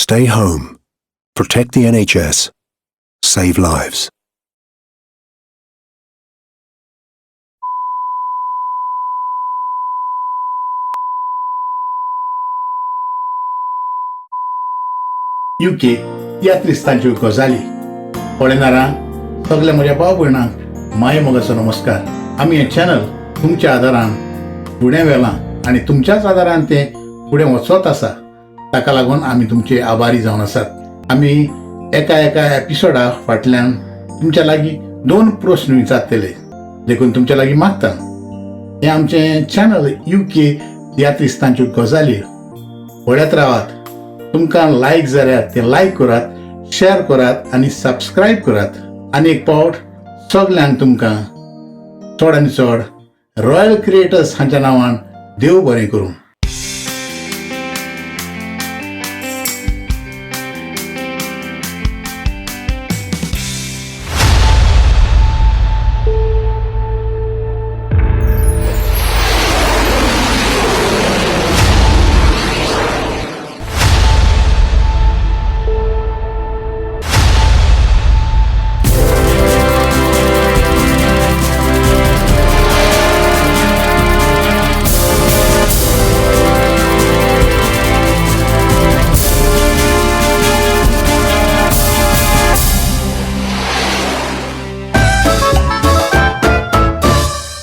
Stay home. Protect the NHS. Save lives. UK तियात्रिस्तांच्यो गजाली पळयणारांक सगल्या म्हज्या भाव भयणांक माये मोगाचो नमस्कार. आमी हें चॅनल तुमच्या आदारान फुडें व्हेलां आनी तुमच्याच आदारान तें फुडें वचत आसा. ताका लागून आमी तुमचे आभारी जावन आसात. आमी एका एका एपिसोडा फाटल्यान तुमच्या लागीं दोन प्रस्न विचारतले, देखून तुमच्या लागीं मागता, हें आमचें चॅनल युके तियात्रिस्तांच्यो गजाली पळयत रावात. तुमकां लायक जाल्यार तें लायक करात, शेअर करात आनी सबस्क्रायब करात. आनी एक पावट सगल्यांक तुमकां चड आनी चड रॉयल क्रिएटर्स हांच्या नांवान देव बरें करूं.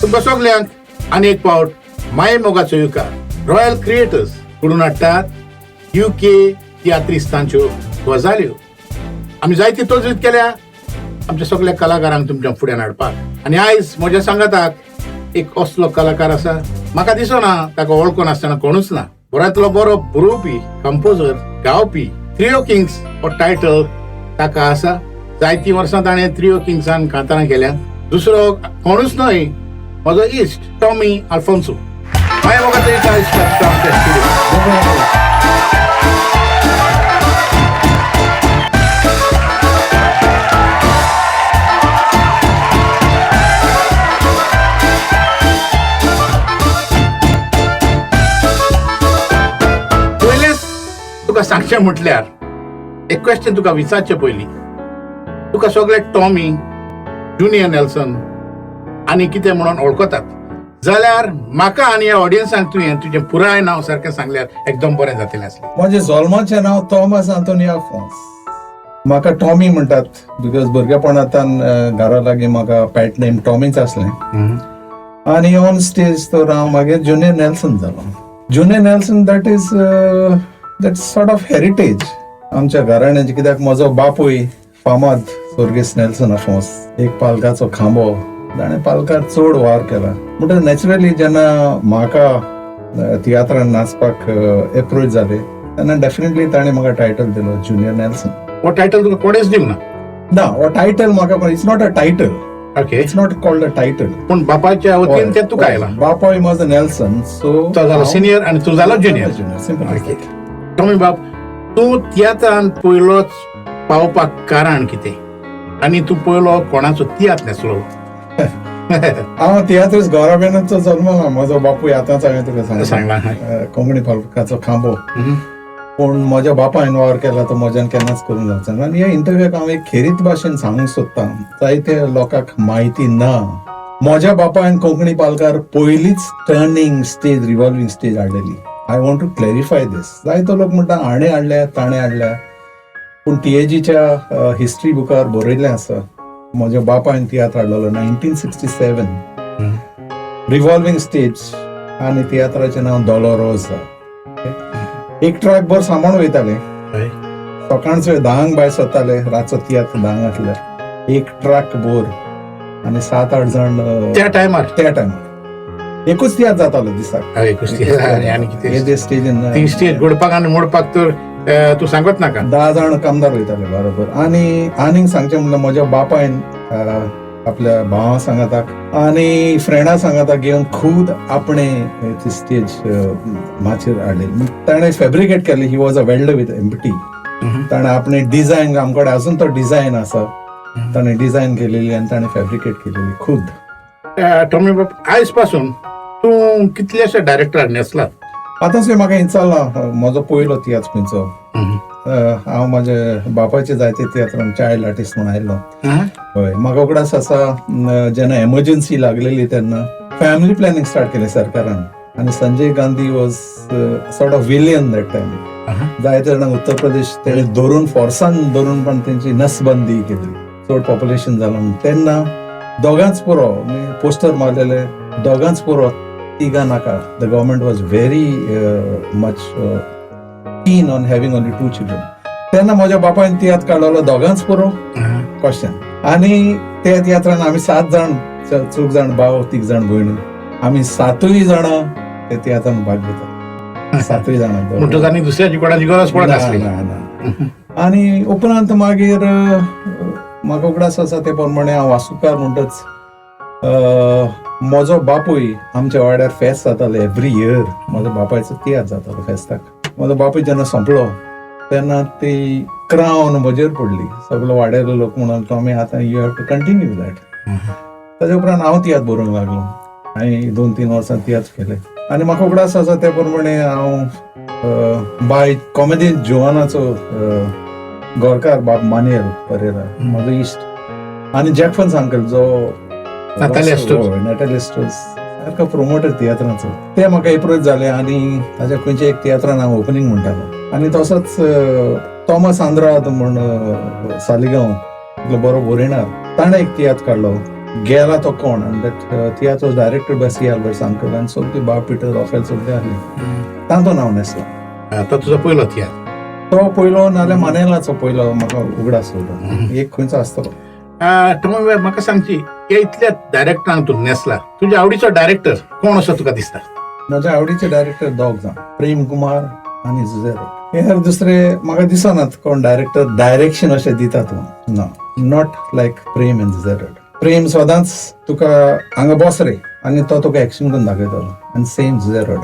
तुमकां सगल्यांक आनी एक पावट माये मोगाचो येवकार. रॉयल क्रिएटर्स घडून हाडटात युके तियात्रिस्तांच्यो गजाल्यो. आमी जायती तजवीज केल्या आमच्या सगल्या कलाकारांक तुमच्या फुड्यान हाडपाक. आनी आयज म्हज्या सांगाताक एक असलो कलाकार आसा, म्हाका दिसना ताका वळखून आसतना कोणूच ना. बऱ्यांतलो बरो बरोवपी, कंपोजर, गावपी. त्रियो किंग्स हो टायटल ताका आसा. जायतीं वर्सां ताणें त्रियो किंग्सान कांतारां केल्यात. दुसरो कोणूच न्हय, म्हजो इश्ट टॉमी आल्फोन्सो. मागीर म्हाका तरी आमच्या स्टुडियो. पयलेंच तुका सांगचें म्हटल्यार एक क्वेश्चन तुका विचारचें पयलीं, तुका सगळे टॉमी ज्युनियर नेल्सन आनी कितें म्हणून वळखतात, जाल्यार म्हाका आनी ह्या ऑडियन्सांक तुवें तुजें पुराय नांव सारकें सांगल्यार एकदम बरें जातलें आसलें. म्हजें जल्माचें नांव थॉमस आंतोनी आफोन्स. म्हाका टॉमी म्हणटात because भुरगेपणांतान घरा लागीं म्हाका पॅट नेम टॉमीच आसलें. आनी ऑन स्टेज तर हांव मागीर ज्युनियर नेल्सन जालो. Junior Nelson, that is that sort of heritage आमच्या घराण्याची, कित्याक म्हजो बापूय फामाद स्वर्गेस्त नेल्सन आफोन्स एक पालकाचो खांबो, ताणें पालकार चड वावर केला. म्हणटकच नॅचरली जेन्ना म्हाका तियात्रान नाचपाक एप्रोच जाले तेन्ना डेफिनेटली ताणें म्हाका टायटल दिलो ज्युनियर नेल्सन. हो टायटल तुका कोणेच दिवंक ना? ना, हो टायटल म्हाका, it's not a title. It's not called a title. पूण बापाच्या वतीन तें तुका आयलां. बापाय म्हजो नेल्सन, सो तो जालो सिनियर आनी तूं जालो ज्युनियर. Junior, simple. टॉमी बाब, तूं तियात्रान पयलोच पावपाक कारण कितें आनी तूं पयलो कोणाचो तियात्र न्हेसलो? हांव तियात्रीस गोराबेनाचो जल्मला. म्हजो बापूय आतांच हांवें तुका सांगलां. कोंकणी पालकाचो खांबो. पूण म्हज्या बापायन वावर केला तो म्हज्यान केन्नाच करूंक जावचो ना. आनी ह्या इंटरव्यूक हांव एक खेरीत भाशेन सांगूंक सोदतां, जायते लोकांक म्हायती ना, म्हज्या बापायन कोंकणी पालकार पयलीच टर्निंग स्टेज, रिव्हॉल्विंग स्टेज हाडलेली. I want to clarify this. जायतो लोक म्हणटा हाणें हाडल्या, ताणें हाडल्या, पूण टीएजीच्या हिस्ट्री बुकार बरयल्लें आसा, म्हज्या बापायन तियात्र हाडलेलो 1967, रिव्हॉल्विंग स्टेज, आनी तियात्राचें नांव दोलोरोजा. एक ट्रक भर सामान वयताले. सकाळचे 10क भायर सरताले, रातचो तियात्र 10क आसल्यार एक ट्रक भर आनी 7-8 जाण. त्या टायमार? त्या टायमार एकूच तियात्र जातालो दिसाक. एकूच तियात्र आनी कितें? हे स्टेजीन. ती स्टेज घडपाक आनी मोडपाक तर तूं सांगत नाका. 10 जाण कामदार वयताले, बरोबर. आनी आनीक सांगचें म्हणल्यार म्हज्या बापायन आपल्या भावा सांगाताक आनी फ्रेंडा सांगाताक घेवन खूद आपणे ती स्टेज माचयेर हाडली. ताणें फेब्रिकेट केली. He was a welder with MT. ताणें आपणे डिझायन, आमकडे अजून तो डिझायन आसा, ताणें डिझायन केलेली आनी ताणें फेब्रिकेट केलेली खूद. टॉमी बाब, आयज पासून तूं कितलेशे डायरेक्टर न्हेसला. आतां सुद्दां म्हाका विचारलां म्हजो पयलो तियात्र खंयचो. हांव म्हज्या बापायचे जायते तियात्रान चायल्ड आर्टिस्ट म्हूण आयलो. हय, म्हाका उगडास आसा जेन्ना एमर्जन्सी लागलेली तेन्ना फॅमिली प्लॅनिंग स्टार्ट केलें सरकारान आनी Sanjay Gandhi was sort of villain that time. जायते जाणांक उत्तर प्रदेश तेणे धरून फोर्सान धरून पण तेंची नसबंदी केली, चड पॉप्युलेशन जालां म्हणून. तेन्ना दोगांच पुरो, पोस्टर मारलेले, दोगांच पुरो, तिगां नाका. The government was very much keen on having only two children. तेन्ना म्हज्या बापायन तियात्र काडलेलो दोगांच पुरो क्वेश्चन. आनी त्या तियात्रान आमी 7 जाण, चौग जाण भाव, 3 जाण भयणी, आमी 7 जाणां त्या तियात्रान भाग घेतात, 7 जाणां. म्हणटकच आनी दुसऱ्याची कोणाची गरज पडनासली. ना. आनी उपरांत मागीर म्हाका उगडास आसा ते प्रमाणे हांव वासुकार म्हणटच म्हजो बापूय आमच्या वाड्यार फेस्त जाताले एवरी इयर. म्हजो बापायचो तियात्र जातालो फेस्ताक. म्हजो बापूय जेन्ना सोंपलो तेन्ना ती क्रावन म्हजेर पडली. सगलो वाड्यालो लोक म्हणून आमी आतां you have to continue that. ताजे उपरांत हांव तियात्र बरोवंक लागलो. हांवें 2-3 वर्सां तियात्र केले आनी म्हाका उगडास आसा ते प्रमाणे हांव बाय कॉमेडी जुवानाचो गोरकार बाब मानेल परेरा म्हजो इश्ट आनी जॅकफन्स अंकल जो नाताली एस्टोज सारको प्रोमोटर तियात्राचो, ते म्हाका एप्रोच जाले आनी ताज्या खंयच्या एक तियात्रान हांव ओपनींग म्हणटालो. आनी तसोच थॉमस आंद्राद म्हण सालिगांव इतलो बरो बरयणार, ताणें एक तियात्र काडलो गेला तो कोण, आनी that tiatr was directed by C Alberts uncle आनी सगळी बाब पिटर रॉफेल सगळे आहली, तांचो नांव नेसलो. तो तुजो पयलो तियात्र? तो पयलो नाल्यार मानेलाचो पयलो म्हाका उगडास उरता, एक खंयचो आसतलो. तुमी म्हाका सांगची, हे इतल्या डायरेक्टरांक तूं नेसला, तुज्या आवडीचो डायरेक्टर कोण असो तुका दिसता? म्हज्या आवडीचे डायरेक्टर दोग जाण, प्रेम कुमार आनी जुझेरो. हे दुसरे म्हाका दिसनात कोण डायरेक्टर डायरेक्शन अशें दितात ना, not like Prem and Jose. Prem सदांच तुका हांगा बस रे आनी तो तुका एक्शन करून दाखयतलो, आनी सेम जुझेरो.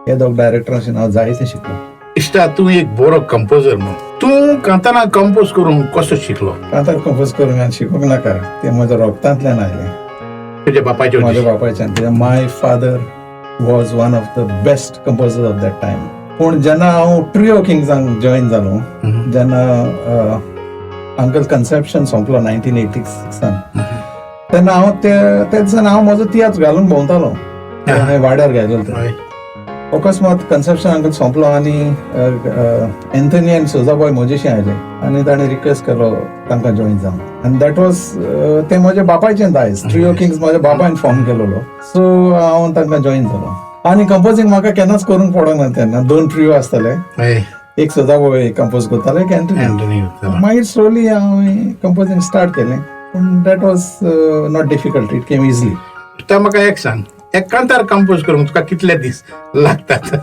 हे दोग डायरेक्टरांचे हांव जायते शिकलो. इश्टा, तूं एक बरो कंपोजर म्हूण तूं कांताना कंपोज करूंक कसो शिकलो? कांतार कंपोज करूंक हांवें शिकूंक नाका, तें म्हज्या रोगतांतल्यान आयलें. तुज्या बापायच्या? म्हज्या बापायच्यान. कित्याक my father was one of the best composer of that time. पूण जेन्ना हांव ट्रियो किंग्सांक जॉयन जालो, जेन्ना अंकल कन्सेप्शन सोंपलो 1986, तेन्ना हांव ते दिसान हांव म्हजो तियात्र घालून भोंवतालो, हांवें वाड्यार घायलेलो ते. अकस्मात कन्सेप्शन अंकल सोंपलो आनी एन्थनी आनी सोजा बॉय म्हजेशी आयले आनी ताणें रिक्वेस्ट केलो तांकां जॉयन जावन. आनी that was तें म्हज्या बापायचें दायज, ट्रियो किंग्स म्हज्या बापायन फॉर्म केलेलो. सो हांव तांकां जॉयन जालो आनी कंपोजींग म्हाका केन्नाच करूंक पडना. तेन्ना 2 ट्रियो आसताले, एक सोजा बॉय कंपोज करताले, एक एन्थनी. मागीर स्लोली हांवें कंपोजींग स्टार्ट केलें, पूण that was not difficult, it came easily. तो म्हाका एक सांग, एक कांतार कंपोज करूंक तुका कितले दीस लागतात?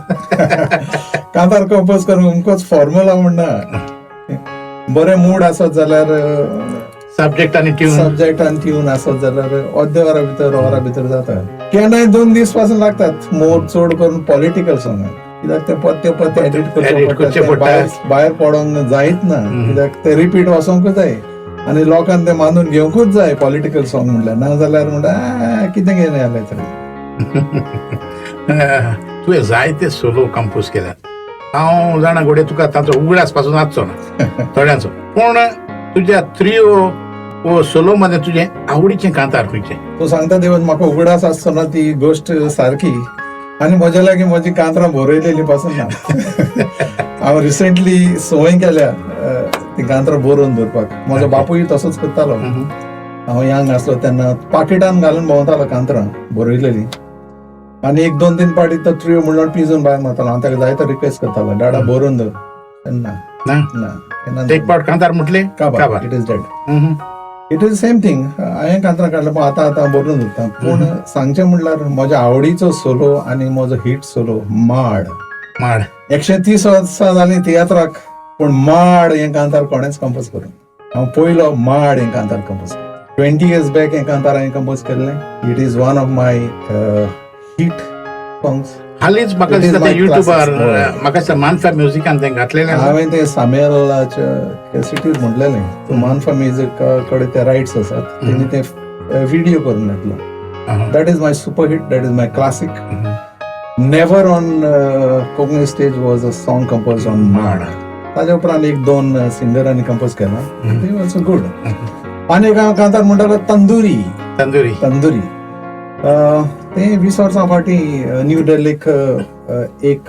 कांतार कंपोज करूंक अमकोच फॉर्मुला म्हणना. बरें मूड आसत जाल्यार, सब्जेक्ट आनी ट्यून, सब्जेक्ट आनी ट्यून आसत जाल्यार अर्द्या वरा भितर, वरा भितर जाता. केन्नाय 2 दीस पासून लागतात, मोर चड करून पॉलिटिकल सॉंग, कित्याक ते पत्ते पत्ते एडिट करचे पडटा, भायर पडोंक जायत ना, कित्याक ते रिपीट वचोंकूच जाय आनी लोकांक ते मानून घेवंकूच जाय पॉलिटिकल सॉंग म्हणल्यार. ना जाल्यार म्हणटा कितें घेवन आयलें तरी. तुवें जायते सोलो कंपोज केल्यात, हांव जाणा घडये तुका ताचो उगडास पासून आसचो ना थोड्यांचो, पूण तुज्या त्रियो वो सोलो मध्ये तुजें आवडीचें कांतार खंयचें? तूं सांगता देवन म्हाका उगडास आसचो ना ती गोश्ट सारकी, आनी म्हज्या लागीं म्हजी कांतरां बरयलेली पासून ना. हांव रिसेंटली संवय केल्या ती कांतरां बरोवन दवरपाक. म्हजो बापूय तसोच करतालो. हांव यंग आसलो तेन्ना पाकिटान घालून भोंवतालो कांतरां बरयलेली, आनी 1-2-3 पाटी तो त्रियो म्हणून पिजून भायर मारतालो. हांव ताका जायतो रिक्वेस्ट करतालो, डाडा बरोवन दवर. तेन्ना ना. एक पावट कांतार म्हटलें काबार, it is dead. It is same thing. हांवें कांतरां काडलें, पूण आतां आतां बरोवन दवरता. पूण सांगचें म्हणल्यार म्हज्या आवडीचो सोलो आनी म्हजो हिट सोलो माड. माड. 130 वर्सां जालीं तियात्राक, पूण माड हें कांतार कोणेंच कंपोज करूंक. हांव पयलो माड हें कांतार कंपोज, 20 इयर्स बॅक हें कांतार हांवें कंपोज केल्लें. It is one of my hit songs. हालींच म्हाका दिसता ते युट्यूबार, म्हाका दिसता मानफा म्युजिकान तें घातलेलें. हांवें तें सामेलाच्या कॅसेटीर म्हणलेलें, मानफा म्युजीक कडेन ते रायट्स आसात, तेणी ते व्हिडियो करून घातलो. That is my super hit, that is my classic. Never on Konkani stage was a song compose on माड. ताज्या उपरांत एक दोन सिंगरांनी कंपोज केला, ते ऑल्सो गुड. आनी एक हांव कांतार म्हणटालो तंदुरी. तंदुरी. तंदुरी ते 20 वर्सां फाटीं न्यू दिल्लीक एक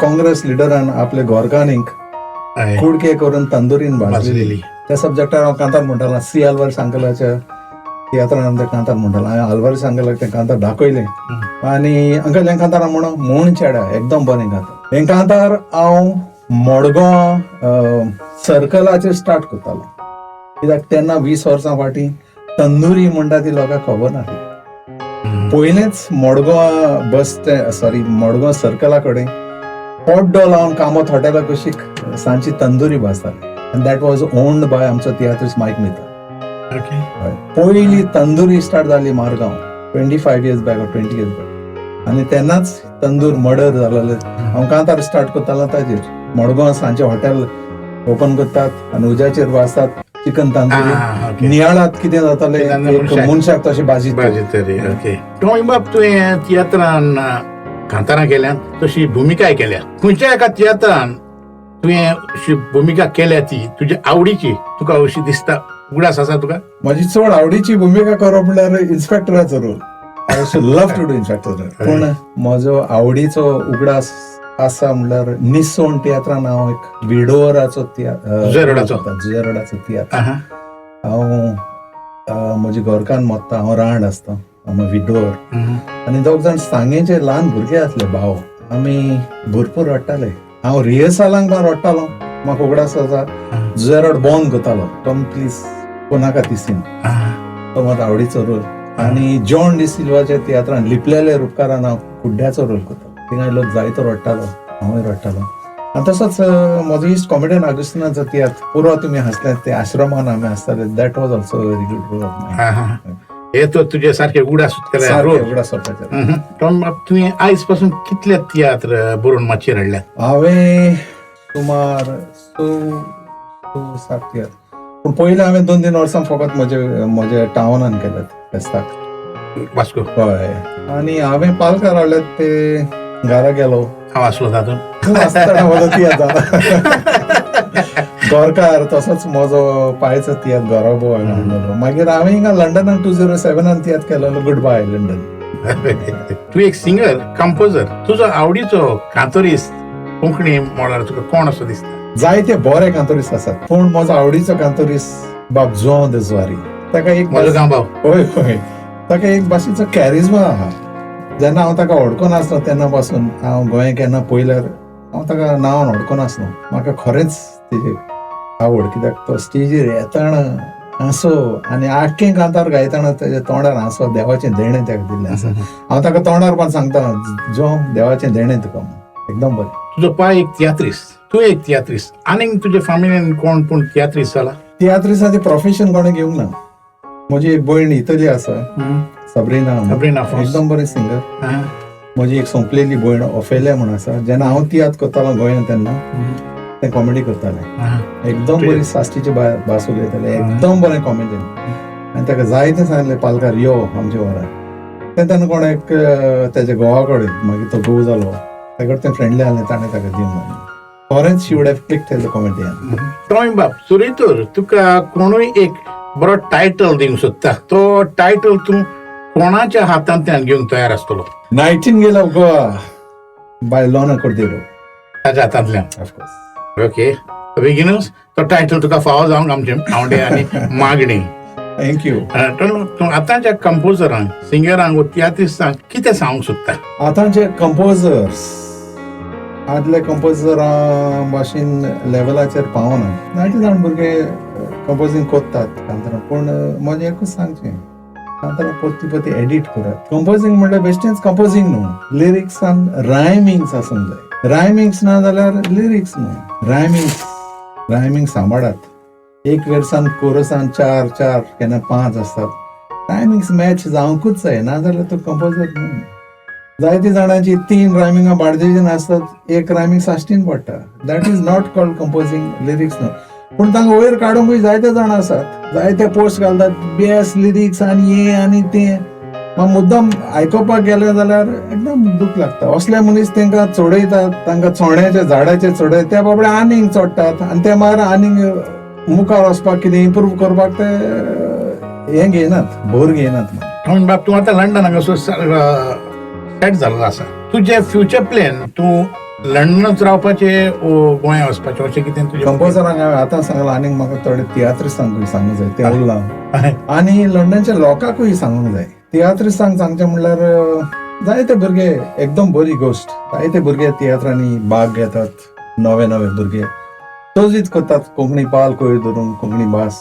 काँग्रेस लिडरान आपले घरकान्नीक कुडके करून तंदुरीन भाजलेली, त्या सब्जेक्टार हांव कांतार म्हणटालो. सी आल्वारीस अंकलाच्या तियात्रान तें कांतार म्हणटालो. हांवें आल्वारीस अंकलाक तें कांतार दाखयलें आनी अंकल हें कांतार म्हणून म्हूण चेड्या एकदम बरें कांतार. हें कांतार हांव मडगांव सर्कलाचेर स्टार्ट करतालो, कित्याक तेन्ना 20 वर्सां फाटीं तंदुरी म्हणटा ती लोकांक खबर नासली. पयलेंच मडगांव बस सॉरी मडगांव सर्कला कडेन पड्डो लावन कामत हॉटेला कुशीक सांजची तंदुरी भाजताली आनी that was owned by आमचो तियात्रिस्ट मायक मिता. पयली तंदुरी स्टार्ट जाली Margao 25 years back or 20 years back आनी तेन्नाच तंदूर मर्डर जालेले. हांव कांतार स्टार्ट करतालो ताजेर. मडगांव सांजचे हॉटेल ओपन करतात आनी उज्याचेर भाजतात चिकन तंदुरी. नियाळात कितें जातालें, एक मनशाक तशें भाजी भाजी तरी. ओके टॉमी बाब, तुवें तियात्रान कांतारां केल्यात, तशी भुमिकाय केल्या. खंयच्या एका तियात्रान तुवें अशी भुमिका केल्या ती तुज्या आवडीची तुका अशी दिसता, उगडास आसा तुका? म्हजी चड आवडीची भुमिका करप म्हणल्यार इन्स्पेक्टराचो role. I used to love to do inspector. पूण म्हजो आवडीचो उगडास आसा म्हणल्यार निसोण तियात्रान हांव एक विडोवराचो तियात्र, जुजेरोडाचो तियात्र. हांव म्हजी घरकान्न मोत्ता, हांव रांड आसता, हांव विडोवर आनी दोग जाण सांगेचे ल्हान भुरगे आसले भाव. आमी भरपूर रडटाले. हांव रिहर्सलांक पण रडटालो, म्हाका उगडास आसा. जुजेरोड बंद करतालो, टॉम प्लीज कोणाका ती सीन. तो म्हजो आवडीचो रोल. आनी जॉन डिसिल्वाच्या तियात्रान लिपलेले रुपकारान हांव कुड्ड्याचो रोल करतालो. थिंगाय लोक जायतो रडटालो, हांवूय रडटालो. आनी तसोच म्हजो इश्ट कॉमेडियन आगुस्तिनाचो तियात्र पुरो तुमी हांसले, ते आश्रमान आमी हांसताले, that was also very good role of mine. हे तर तुजे सारखे उगडास सारखे उगडास जावपाचे. टॉम बाब, तुवें आयज पासून कितले तियात्र बरोवन मातयेर हाडल्यात? हांवें सुमार 6-7 तियात्र. पूण पयलीं हांवें 2-3 वर्सां फकत म्हजे टावनान केल्यात, फेस्ताक वास्को. हय. आनी हांवें पालकार हाडल्यात ते घरा गेलो. हांव आसलो तातूंत? आसतना म्हजो तियात्र गोरकार, तसोच म्हजो पायचो तियात्र घराबो हांवें म्हणलेलो. मागीर हांवें हिंगा लंडनान 2007 तियात्र केलेलो, गुड बाय लंडन. तूं एक सिंगर कंपोजर, तुजो आवडीचो कांतोरीस्त कोंकणी मळार तुका कोण असो दिसता? जायते बरे कांतोरीस्त आसात, पूण म्हजो आवडीचो कांतोरीस्त बाब जुआंव दे जुआरी. ताका एक म्हजो गांव भाव. हय हय, ताका एक भाशेचो कॅरिज्मा आहा. जेन्ना हांव ताका वळखून आसलो तेन्ना पासून हांव गोंय केन्ना पयल्यार हांव ताका नांवान वळखून आसलो. म्हाका खरेंच तेजी आवड, कित्याक तो स्टेजीर येताना हांसो आनी आख्खें कांतार गायतना तेज्या तोंडार हांसो, देवाचें देणें ताका दिल्लें आसा. हांव ताका तोंडार पण सांगता, जो देवाचें देणें तुका, एकदम बरें. तुजो पाय एक तियात्रिस्त, तूं एक तियात्रिस्त, आनीक तुजे फामिलीन कोण पूण तियात्रिस्त जाला? तियात्रिस्ताचें प्रोफेशन कोणें घेवंक ना. म्हजी एक भयण इतली आसा, सबरीना. सबरीना. एकदम बरें सिंगर. म्हजी एक सोंपलेली भयण ओफेलिया म्हूण आसा. जेन्ना हांव तियात्र करतालो गोंयांत तेन्ना तें कॉमेडी करतालें. एकदम बरी साश्टीची भास उलयतालें, एकदम बरें कॉमेडियन. आनी ताका जायतें सांगलें, पालकार यो आमच्या वरार. तें तेन्ना कोण एक तेज्या घोवा कडेन, मागीर तो घोव जालो, ताका तें फ्रेंडली आहलें, ताणें ताका दिवंक. खरेंच she would have clicked as a comedian. Tommy बाब, सुरेतूर तुका कोणूय एक बरो टायटल दिवंक सोदता, तो टायटल तूं कोणाच्या हातांतल्यान घेवंक तयार आसतलो? Nightingale of Goa by Lorna Cordeiro. ताच्या हातांतल्यान? ऑफकोर्स. ओके, बेगीनूच तो टायटल तुका फावो जावंक आमचे आवडे आनी मागणी. Thank you. तूं आतांच्या कंपोजरांक, सिंगरांक वा तियात्रिस्तांक कितें सांगूंक सोदता? आतांचे कंपोजर्स आदले कंपोजरां भाशेन लेवलाचेर पावना. जायते जाण भुरगे कंपोजींग कोत्तात कांतारां, पूण म्हजें एकूच सांगचें, कांतारां परती परती एडीट करात. कंपोजींग म्हणल्यार बेश्टेंच कंपोजींग न्हू, लिरिक्सान रायमिंग्स आसूंक जाय. रायमिंग्स ना जाल्यार लिरिक्स न्हू. रायमिंग सांबाळात. एक वेर्सान कोरसान 4 4 केन्ना 5 आसतात. रायमिंग्स मॅच जावंकूच जाय, ना जाल्यार तूं कंपोजर न्हू. जायते जाणांची 3 रायमिंगां बार्देजीन आसतात, एक रायमींग साश्टीन पडटा. That is not called composing lyrics न्हू. पूण तांकां वयर काडूंकूय जायते जाण आसात, जायते पोस्ट घालतात बेस्ट लिरिक्स आनी हें आनी तें. मागीर मुद्दम आयकोपाक गेले जाल्यार एकदम दूख लागता. असले मनीस तांकां चडयतात, तांकां चोण्याच्या झाडाचेर चडयतात, त्या बाबडे आनीक चडटात आनी ते मागीर आनीक मुखार वचपाक कितें इम्प्रूव करपाक ते हें घेयनात, भर घेयनात. टॉमी बाब, तूं आतां लंडन हांगासर सेट जाल्लो आसा. तुजें फ्युचर प्लॅन, तूं लंडनच रावपाचें वो गोंया वचपाचें, अशें कितें तुजें? कंपोजरांक हांवें आतां सांगलां, आनीक म्हाका थोडे तियात्रिस्तांकूय सांगूंक जाय, तें उरलां. आनी लंडनच्या लोकांकूय सांगूंक जाय. तियात्रिस्तांक सांगचें म्हणल्यार जायते भुरगे, एकदम बरी गोश्ट, जायते भुरगे तियात्रांनी भाग घेतात, नवे नवे भुरगे तोजीत करतात कोंकणी पाल कोयर धरून कोंकणी भास.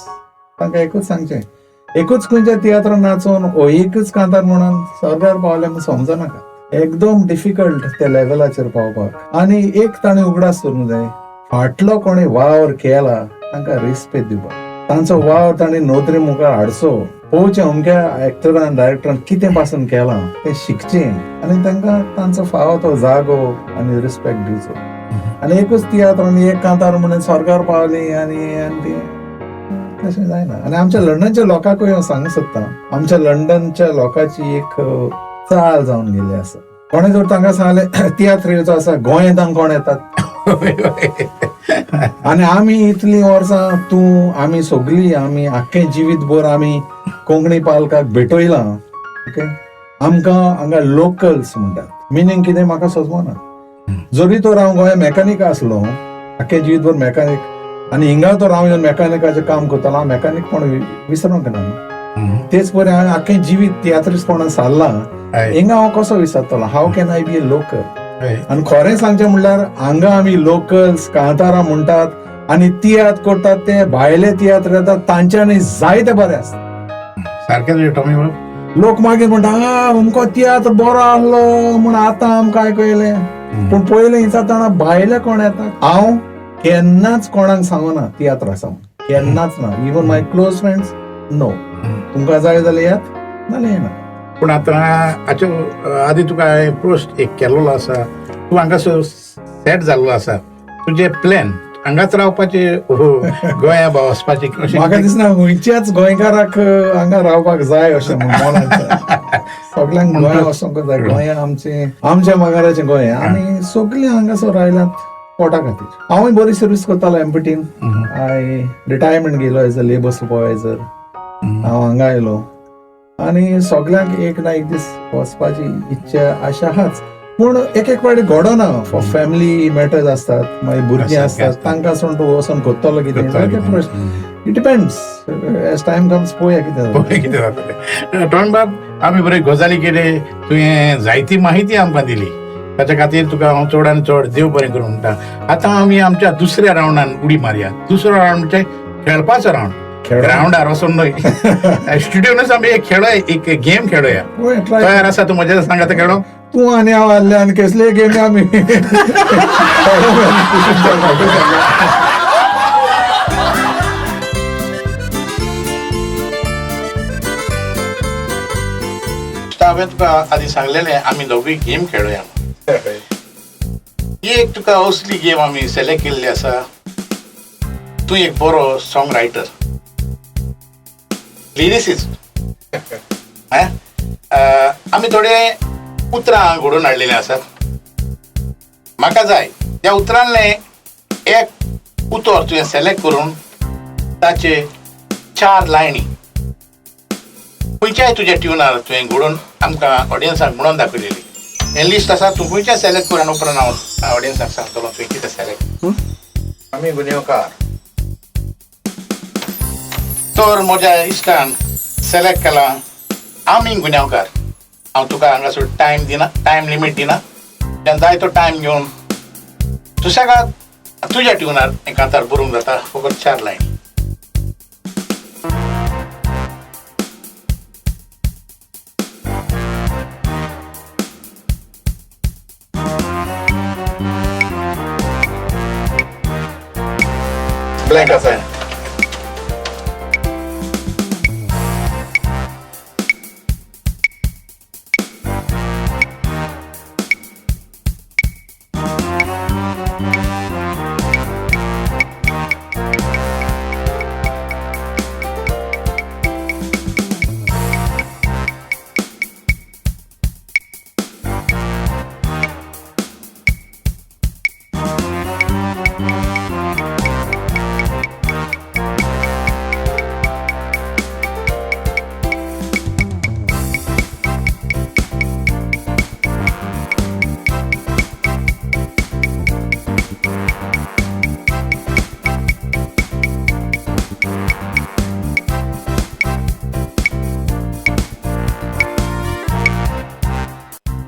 तांकां एकूच सांगचें, एकूच खंयच्या तियात्रान नाचून ओ एकूच कांतार म्हणून सरकार पावलें म्हूण समजनाका. एकदम डिफिकल्ट त्या लेवलाचेर पावपाक. आनी एक ताणें उगडास करूंक जाय, फाटलो कोणें वावर केला तांकां रिस्पेक्ट दिवपाक, तांचो वावर ताणें नदरे मुखार हाडचो, पळोवचें अमक्या एक्टरान डायरेक्टरान कितें पासून केलां तें शिकचें आनी तांकां तांचो फावो तो जागो आनी रिस्पेक्ट दिवचो. आनी एकूच तियात्र आनी एक कांतार म्हणून सरकार पावली आनी आनी ती तशें जायना. आनी आमच्या लंडनच्या लोकांकूय हांव सांगूंक सोदतां, आमच्या लंडनच्या लोकांची एक चाल जावन गेल्ली आसा. कोणें जर तांकां सांगलें तियात्र येवचो आसा, गोंयांत कोण येतात? आनी आमी इतलीं वर्सां तूं आमी सगळीं आमी आख्खें जिवीत भर आमी कोंकणी पालकाक भेटयलां. ओके, आमकां हांगा लोकल्स म्हणटात, मिनींग कितें म्हाका समजना. जरी तर हांव गोंया मेकॅनीक आसलो, आख्खें जिवीत भर मेकॅनीक, आनी हिंगा तर हांव येवन मेकॅनिकाचें काम करतालो, हांव मेकॅनीकपण विसरूंक ना न्हू. तेच परी हांवें आख्खें जिवीत तियात्रिस्तपणान सारलां, हिंगा हांव कसो विसरतलो? How can I be a local? आनी खरें सांगचें म्हणल्यार हांगा आमी लोकल्स कांतारां म्हणटात आनी तियात्र करतात, ते भायले तियात्र येतात तांच्यांनी जायते बरे आसता. सारकें तुजें टॉमी बाब. लोक मागीर म्हणटा, अमको तियात्र बरो आसलो म्हूण आतां आमकां आयकयलें, पूण पयलें विचारतना भायले कोण येतात. हांव केन्नाच कोणाक सांगना तियात्र आसा म्हूण, केन्नाच ना. Even my close friends no. तुमकां जाय जाल्यार येयात, नाल्यार येना. पूण आतां हाचे आदी तुका हांवें प्रश्न एक केल्लो आसा, तूं हांगासर सेट जाल्लो आसा, तुजें प्लॅन हांगाच रावपाचें गोंया वचपाचें? म्हाका दिसना खंयच्याच गोंयकाराक हांगा रावपाक जाय अशें म्हूण मनांत. सगल्यांक गोंया वचोंक जाय. गोंया आमचें, आमच्या मागाराचें गोंय, आनी सगळीं हांगासर रायल्यात पोटा खातीर. हांवूय बरी सर्वीस करतालो एमपीटीन, हांवें रिटायरमेंट घेयलो एज अ लेबर सुपरवायझर. हांव हांगा आयलो आनी सगल्यांक एक ना एक दीस वचपाची इच्छा आशा आहाच, पूण एक एक फावटी घडना. फॉर फॅमिली मॅटर्स आसतात, मागीर भुरगीं आसतात, तांकां सोडून तूं वचोन करतलो कितें प्रश्न. It depends, as time comes पळोवया कितें पळोवया कितें जातलें. टॉमी बाब, आमी बरी गजाली केली, तुवें जायती माहिती आमकां दिली, ताच्या खातीर तुका हांव चड आनी चड देव बरें करूं म्हणटा. आतां आमी आमच्या दुसऱ्या रावंडान उडी मारया. दुसरो रावंड म्हणजे खेळपाचो रावंड, ग्रावंडार वचून न्हय, स्टुडियोनूच आमी एक खेळ, एक गेम खेळोया. तयार आसा तूं म्हज्या सांगात खेळोंक? तूं आनी हांव आसले आनी कसले गेमी आमी. हांवें तुका आदी सांगलेलें आमी दोगूय गेम खेळोया. ही एक तुका असली गेम आमी सिलेक्ट केल्ली आसा. तूं एक बरो सॉंग रायटर, लिरिसिस्ट. आमी थोडे उतरां घडोवन हाडलेलीं आसात. म्हाका जाय त्या उतरांतलें एक उतर तुवें सिलेक्ट करून ताचे 4 लायनी खंयच्याय तुज्या ट्युनार तुवें घडोवन आमकां ऑडियन्साक म्हणून दाखयलेली. हें लिस्ट आसा, तूं खंयच्याय सिलेक्ट करून उपरांत हांव ऑडियन्साक सांगतलो तुवें कितें सिलेक्ट. आमी गुन्यांवकार. तर म्हज्या इश्टान सिलेक्ट केला आमी गुन्यांवकार. हांव तुका हांगासर टायम दिना, टायम लिमीट दिना, तेन्ना जाय तो टायम घेवन सुशेगाद तुज्या ट्युनार हें कांतार बरोवंक जाता, फकत 4 लायन. ब्लँक आसा.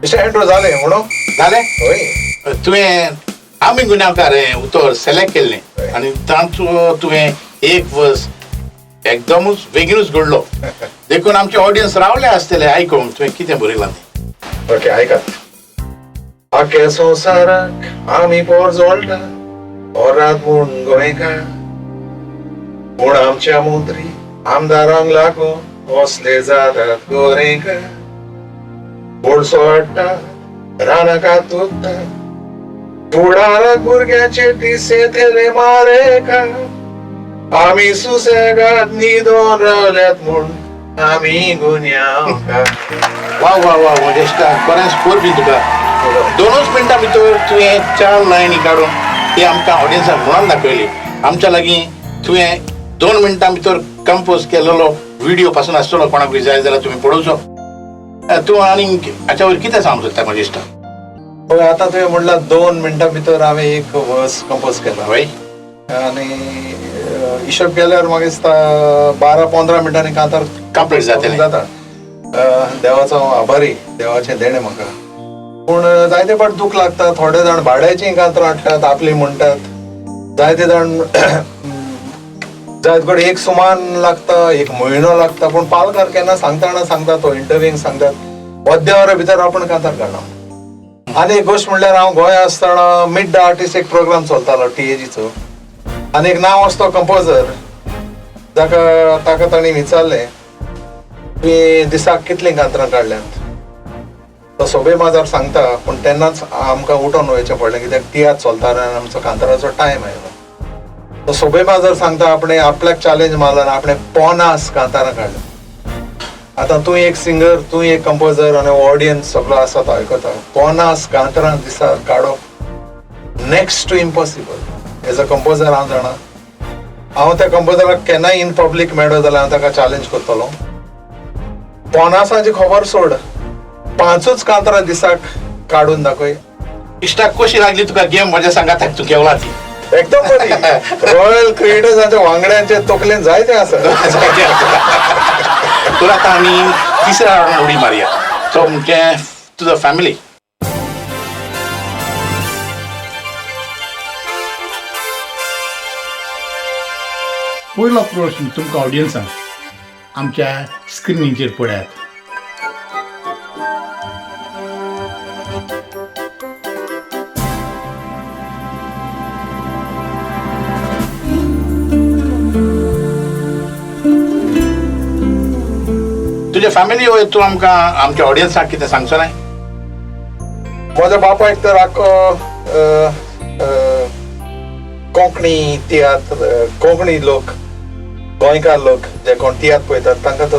मिस्टर एंड्रू जालें म्हणून जालें. हय. तुवें आमी गुन्यांवकार हें उतर सिलेक्ट केल्लें आनी तांचो तुवें एक वर्स एकदमूच बेगीनूच घडलो, देखून आमचे ऑडियन्स रावले आसतले आयकूंक तुवें कितें बरयलां तें. ओके, आयकात. आख्या संवसाराक आमी पोर जोडला पोरात म्हूण गोंयकार, पूण आमच्या मंत्री आमदारांक लागून असले जातात गोरेकार. कोळसो हाडटा, रानां कातुता, फुडाराक भुरग्याचे दीस येतले मारेकार. आमी सुसेगाद न्हिदोन रावल्यात म्हूण आमी गुन्यांवकार. वा वा वा म्हज्या इश्टा, खरेंच परबीं तुका. 2 मिनटां भितर तुवें 4 लायनी काडून ती आमकां ऑडियन्साक म्हणून दाखयली. आमच्या लागीं तुवें 2 मिनटां भितर कंपोज केलेलो व्हिडिओ पासून आसतलो, कोणाकूय जाय जाल्यार तुमी पळोवचो. तूं आनी हाच्या वयर कितें सांगूंक सोदता म्हज्या इश्टा? पळय, आतां तुवें म्हणलां 2 मिनटां भितर हांवें एक वर्स कंपोज केला. हय. आनी हिशोब केल्यार म्हाका दिसता 12-15 मिनटांनी कांतार कंप्लीट जातलें. जाता. देवाचो हांव आभारी, देवाचें देणें म्हाका. पूण जायते फावट दूख लागता, थोडे जाण भाड्याचीं कांतरां हाडटात, आपलीं म्हणटात. जायते जाण जायत कडेन एक सुमान लागता, 1 म्हयनो लागता, पूण पालकार केन्ना सांगतना सांगता, तो इंटरव्यूंक सांगतात अर्द्या वरा भितर आपण कांतार काडना. आनी एक गोश्ट म्हणल्यार हांव गोंया आसतना मीट the artist एक प्रोग्राम चलतालो टीएजीचो, आनी एक नांव आसतो कंपोजर, जाका ताका तांणी विचारलें तुवें दिसाक कितलीं कांतरां काडल्यांत. तो सोबे माजार सांगता, पूण तेन्नाच आमकां उठोन वयचें पडलें कित्याक तियात्र चलतालो आनी आमचो कांतराचो टायम आयलो. तो सोबे माजार सांगता आपणें आपल्याक चॅलेंज मारला आनी आपणें 50 कांतारां काडल्या. आतां तूं एक सिंगर, तूं एक कंपोजर आनी ऑडियन्स सगळो आसा तो आयकता. 50 कांतरां दिसाक काडप next to impossible. As a composer हांव जाणा, हांव त्या कंपोजराक केन्नाय इन पब्लीक मेळ्ळो जाल्यार हांव ताका चॅलेंज करतलो. 50 खबर सोड, 5 कांतरां दिसाक काडून दाखय. इश्टाक कशी लागली तुका गेम म्हज्या सांगाताक तूं घेवला ती? एकदम बरी. रॉयल क्रिएटर्साच्या वांगड्यांचे तकलेन जायते आसा. तुला आतां आमी तिसऱ्या रावंडार उडी मारया, तो म्हणजे तुजो फॅमिली. पयलो प्रश्न तुमकां ऑडियन्सांक आमच्या स्क्रिनीचेर पळयात. तुज्या फॅमिली वयर तूं आमकां आमच्या ऑडियन्साक कितें सांगचो नाय? म्हज्या बापायक तर आख्खो कोंकणी तियात्र, कोंकणी लोक, गोंयकार लोक जे कोण तियात्र पळयतात तांकां तर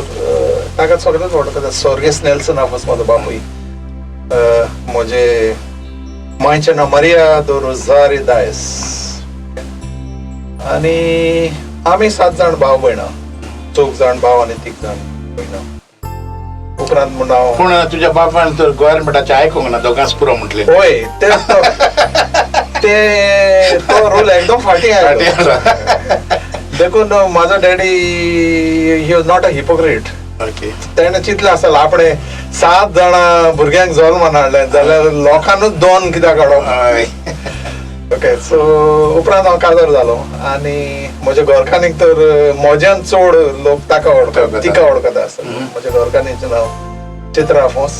तांकां सगळेच वळखतात. स्वर्गेस्त नेल्सन आफोस म्हजो बापूय, म्हजे मांयचें नांव मारिया दो रोजारी दायस, आनी आमी 7 जाण भाव भयणां, 4 जाण भाव आनी 3 जाण भयणां. उपरांत म्हूण हांव पूण तुज्या बापायन तर गोवोरमेंटाचें आयकूंक ना, दोगांच पुरो म्हटलें. हय, ते तो रोल एकदम फाटीं आयलो. देखून म्हाजो daddy he was not a hypocrite. Okay. तेणें चिंतलें आसतलें आपणें 7 जाणां भुरग्यांक जल्मान हाडलें जाल्यार लोकांनूच 2 कित्याक काडप. ओके, सो उपरांत हांव काजार जालो आनी म्हज्या घरकान्नीक तर म्हज्यान चड लोक ताका वळखता, तिका वळखता आसतले. म्हज्या घरकान्नीचें नांव चित्रा आफोंस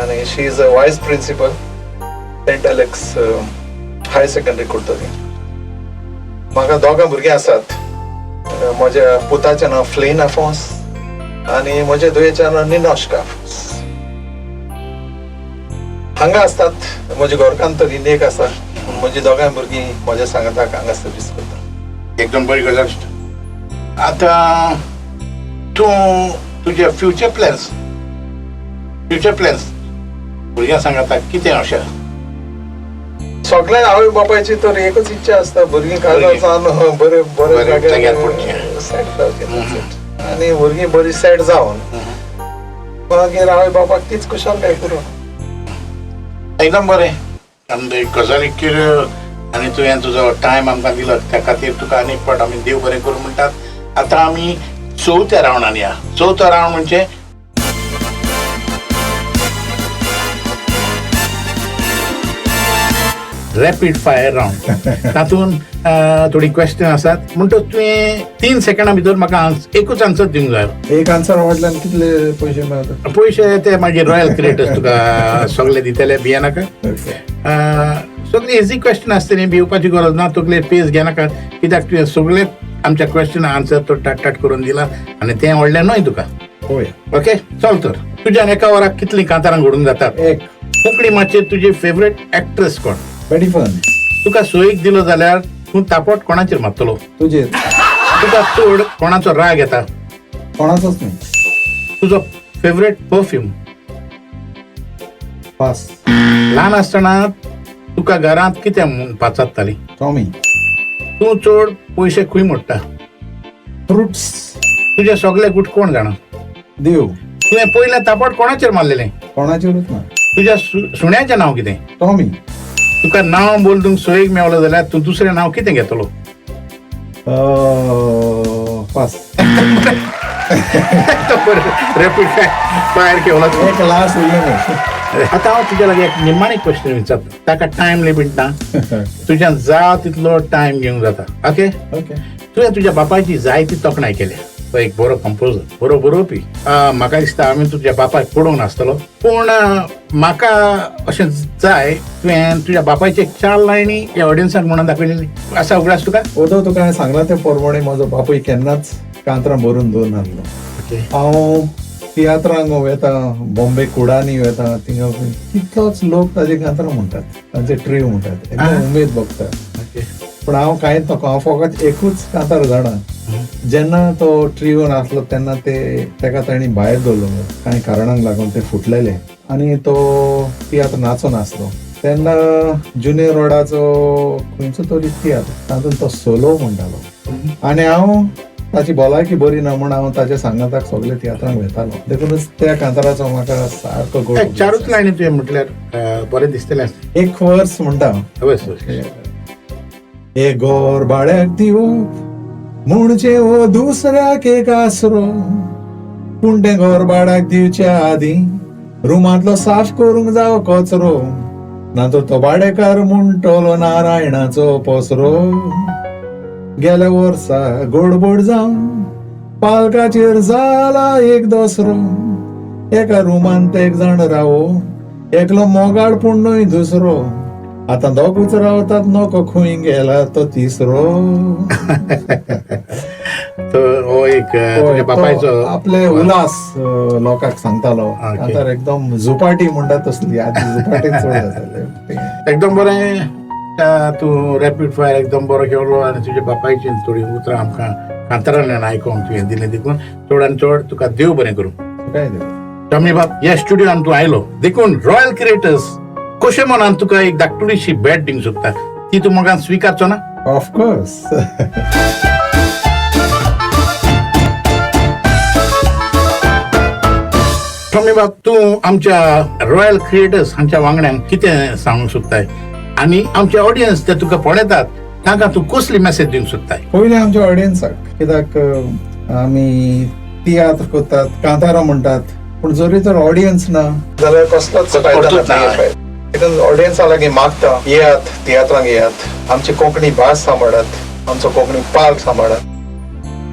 आनी she is a vice principal Saint Alex high secondary Curtorim. म्हाका 2 भुरगीं आसात. म्हज्या पुताचें नांव फ्लेन आफोंस आनी म्हज्या धुयेचें नांव निनोश्का आफोंस. हांगा आसतात. म्हजे घरकान्न तर इंडियेक आसा, पूण म्हजी 2 भुरगीं म्हज्या सांगाताक हांगा सर्वीस करता. एकदम बरी गजाल. आतां तूं तुजे फ्युचर प्लॅन्स भुरग्यां सांगाताक कितें अशें? सगळ्या आवय बापायची तर एकच इच्छा आसता, भुरगीं काजार जावन बरे बरे जाग्यार पडचें, सेट जावचें आनी भुरगीं बरी सेट जावन मागीर आवय बापाक तीच खुशालकाय पुरो. एकदम बरें. आनी गजाली केल्यो आनी तुवें तुजो टायम आमकां दिलो त्या खातीर तुका आनी एक फावट आमी देव बरें करूं म्हणटात. आतां आमी चवथ्या रावंडान या. चवथो रावंड म्हणजे रॅपीड फायर रावंड. तातूंत थोडी क्वेश्चन आसात म्हणटच तुवें 3 सेकंडा भितर म्हाका एकूच आन्सर दिवंक जाय. एक आन्सर वाटल्यान कितले पयशे मेळटा? पयशे ते मागीर रॉयल क्रिएटर्स तुका सगळे दितले, भियेनाका. सगळे इझी क्वेश्चन आसतली, भिवपाची गरज ना. तुगले पेज घेनाका, कित्याक तुवें सगळे आमच्या क्वेश्चन आन्सर तो टाट टाट करून दिला आनी तें व्हडलें न्हय तुका. ओके, चल तर तुज्यान एका वराक कितलीं कांतारां घडून जातात? एक. कोंकणी माचयेर तुजी फेवरेट एक्ट्रेस कोण? बेटी फर्न. तुका सोयीक दिलो जाल्यार तूं तापट कोणाचेर मारतलो? तुजेर. तुका चड कोणाचो राग येता? कोणाचोच न्ही. तुजो फेवरेट परफ्यूम? पास. ल्हान आसतना तुका घरांत कितें म्हूण पाचारताली? टॉमी. तूं चड पयशे खंय मोडटा? फ्रुट्स. तुजे सगळे गुट कोण जाणा? देव. तुवें पयलें तापट कोणाचेर मारलेलें? कोणाचेरूच ना. तुज्या सुण्याचें नांव कितें? टॉमी. तुका नांव बदलूंक सोयीक मेवलो जाल्यार तूं दुसरें नांव कितें घेतलो? पास. रॅपीड फायर केवला. एक लास्ट उरलें. आतां हांव तुज्या लागीं एक निमाणें क्वेश्चन विचारता, ताका टायम लिमीट ना, तुज्यान जा तितलो टायम घेवंक जाता. ओके? ओके. तुवें तुज्या बापायची जायती तोखणाय केल्या, तो एक बरो कंपोजर, बरो बरोवपी. म्हाका दिसता हांवें तुज्या बापायक पळोवंक नासतलो, पूण म्हाका अशें जाय तुवें तुज्या बापायचे 4 लायनी ह्या ऑडियन्साक म्हणून दाखयलेली आसा, उगडास तुका? ओदो तुका हांवें सांगलां ते प्रमाणे म्हजो बापूय केन्नाच कांतरां बरोवन दवरनासलो. हांव तियात्रांक वता, बॉम्बे कुडांनी वता, थिंगा कितलोच लोक ताजे कांतरां म्हणटात, तांचे ट्रीव म्हणटात, एकदम उमेद भोगता. पूण हांव कांयच नको, हांव फकत एकूच कांतार जाणा. जेन्ना तो ट्रियोन आसलो तेन्ना ते ताका तांणी भायर दवरलो, कांय कारणांक लागून ते फुटलेले आनी तो तियात्र नाचोन आसलो. तेन्ना जुनियर रोडाचो खंयचो तरी तियात्र, तातूंत तो सोलो म्हणटालो आनी हांव ताची भलायकी बरी ना म्हूण हांव ताच्या सांगाताक सगळे तियात्रांक वेतालो. देखूनच त्या कांताराचो म्हाका सारको गोड. 4 लायनी तुवें म्हटल्यार बरें दिसतलें. एक वर्स म्हणटा, एक गोर भाड्याक दिवप म्हणजे हो दुसऱ्याक एक आसरो, पूण तें घर भाड्याक दिवच्या आदीं रुमांतलो साफ करूंक जावो कचरो, ना तर तो भाडेकार म्हणटलो नारायणाचो पसरो. गेल्या वर्सा गडबड जावन पालकाचेर जाला एक दसरो, एका रुमांत एक जाण रावो, एकलो मोगाळ पूण न्हय दुसरो, आतां दोगूच रावतात नको खंय गेला तो तिसरो. तो एक बापायचो आपले उल्हास लोकांक सांगतालो. आतां एकदम झुपाटी म्हणटा तसली, आदी झुपाटी चड जाताले. एकदम बरें, तूं रॅपीड फायर एकदम बरो खेळ्ळो आनी तुज्या बापायची थोडीं उतरां आमकां कांतारांतल्यान आयकोंक तुवें दिलें, देखून चड आनी चड तुका देव बरें करूं. काय देव. टॉमी बाब, ह्या स्टुडियोन तूं आयलो देखून रॉयल क्रिएटर्स कशें मनान तुका एक धाकटुलीशी भेट दिवंक सोदता, ती तूं मोगान स्विकारचो ना? ऑफकोर्स. टॉमी बाब, तूं आमच्या रॉयल क्रिएटर्स हांच्या वांगड्यांक कितें सांगूंक सोदताय आनी आमचे ऑडियन्स ते तुका पळयतात तांकां तूं कसली मॅसेज दिवंक सोदताय? पयलीं आमच्या ऑडियन्साक, कित्याक आमी तियात्र करतात, कांतारां म्हणटात, पूण जरी तर ऑडियन्स ना जाल्यार कसलोच फायदो ना. ऑडियन्सा लागीं मागता, येयात तियात्रांक येयात, आमची कोंकणी भास सांबाळात, आमचो कोंकणी पार्क सांबाळात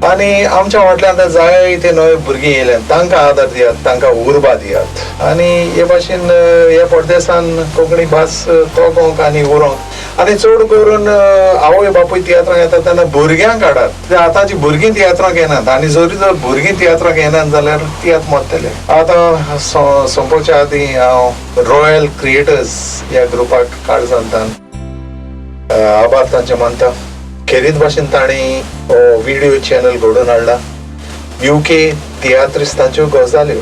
आनी आमच्या वाटल्यान आतां जायते नवे भुरगीं येयल्यात, तांकां आदार दियात, तांकां उर्बा दियात आनी हे भाशेन ह्या परदेसान कोंकणी भास तोगोंक आनी उरोंक आनी चड करून आवय बापूय तियात्रांक येतात तेन्ना भुरग्यांक हाडात. आतांची भुरगीं तियात्रांक येनात आनी जरी जर भुरगीं तियात्रांक येनात जाल्यार तियात्र मरतले. आतां सोंपोवच्या आदीं हांव रॉयल क्रिएटर्स ह्या ग्रुपाक काळजांतान आभार तांचे मानता. खेरीत भाशेन तांणी हो व्हिडियो चॅनल घडोवन हाडला, UK तियात्रिस्तांच्यो गजाल्यो.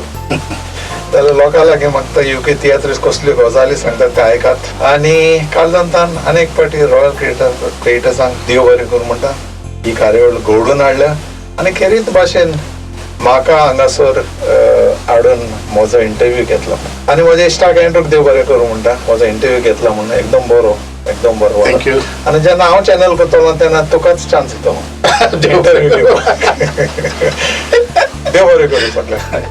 जाल्यार लोकां लागीं मागता UK तियात्रिस्त कसल्यो गजाली सांगतात ते आयकात आनी काळजांतान अनेक फावटी रॉयल क्रिएटर्सांक देव बरें करूं म्हणटा. ही कार्यावळ घडोवन हाडल्या आनी खेरीत भाशेन म्हाका हांगासर हाडून म्हजो इंटरव्यू घेतलो आनी म्हज्या इश्टाक एंड्रूक देव बरें करूं म्हणटा, म्हजो इंटरव्यू घेतला म्हणून एकदम बरो, एकदम बरो. Thank you. आनी जेन्ना हांव चॅनल करतलो तेन्ना तुकाच चान्स दितलो इंटरव्यू घेवपाक. देव बरें करूं सगळ्यांक.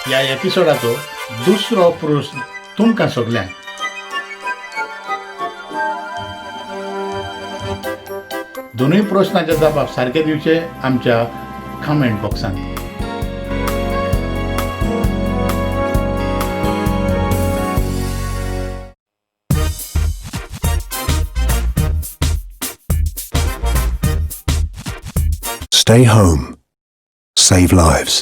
ह्या एपिसोडाचो दुसरो प्रस्न तुमकां सगल्यांक. दोनूय प्रस्नाचे जबाब सारके दिवचे आमच्या comment बॉक्सांत. Stay home. Save lives.